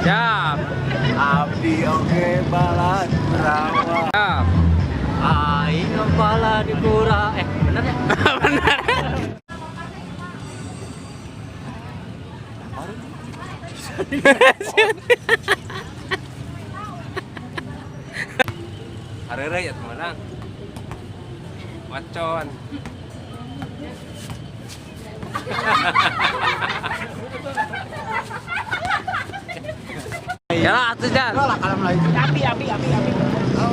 Siap. Abdi oge balad Kurawa. Siap. Aing balad Kura. Bener ya? Bener. Harere ya teman. Wacon. Ya atuh Jan. Api api api api.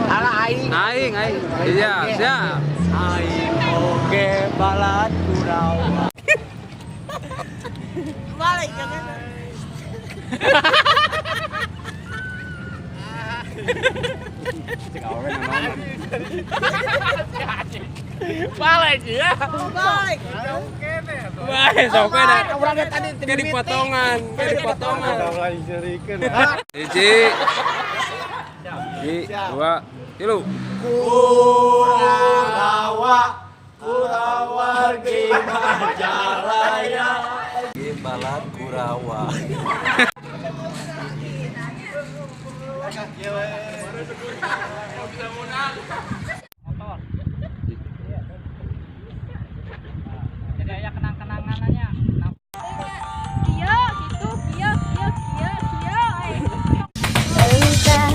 Ala aing. Aing aing. Iya, siap. Aing oge balad Kurawa. Balik jangan. Cek awewe nanaon. Balik ya. Balik. Wah, sok we Urang tadi Kayak dipotongan, kayak dipotongan. Lain serikeun. Hiji. Hiji, dua, tilu. Kurawa, Kurawargi Majalaya. Balad Kurawa. Motor. Jadi aya kenang-kenangannya. Kieu gitu, kieu kieu kieu kieu. Entah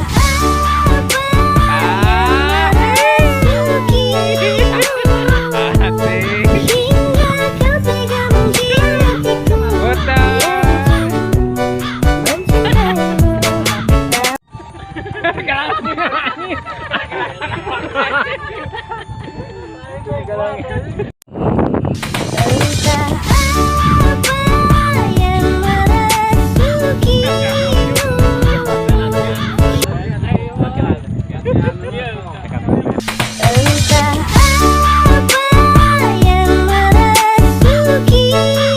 apa yang merasukimu hingga kau tega mengkhianatiku yang ku mencintaimu. Entah apa yang merasukimu. Entah apa yang merasukimu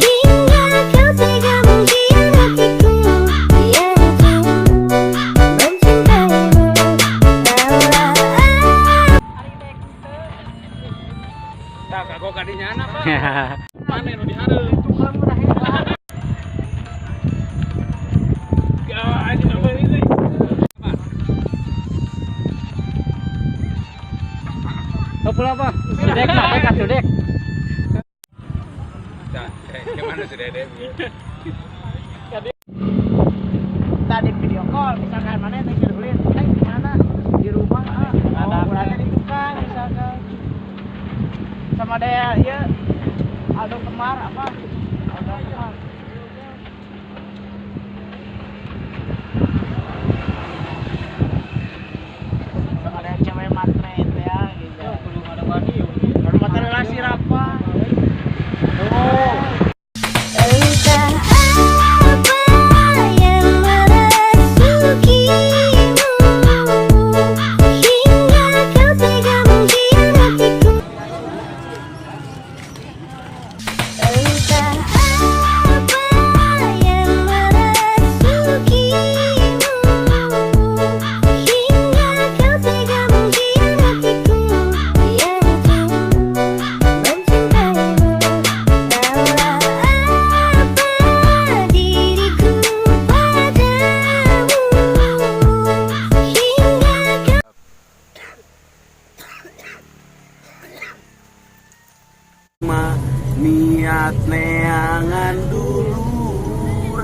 hingga kau tega mengkhianatiku yang ku mencintaimu. Kaulah Tah kagok kadinya apa? Panen nu dihareup. Apa? Dek, dek, atuh dek. Tah, gimana si Dede? Tadi video call misalkan mana teh keur ulin, eh di mana? Di rumah ah. Oh, berarti di tukang misalkan. Sama dia ya Aldo Kemar apa? Aldo Kemar. Sama ada cewek matre itu ya gitu. Belum ada wani. Baru mata relasi apa? Oh. Entah apa yang merasukimu hingga kau tega mengkhianatiku. Entah apa yang merasukimu hingga kau tega mengkhianatiku yang ku mencintaimu. Kaulah apa diriku padamu hingga kau Ma niat neangan dulur.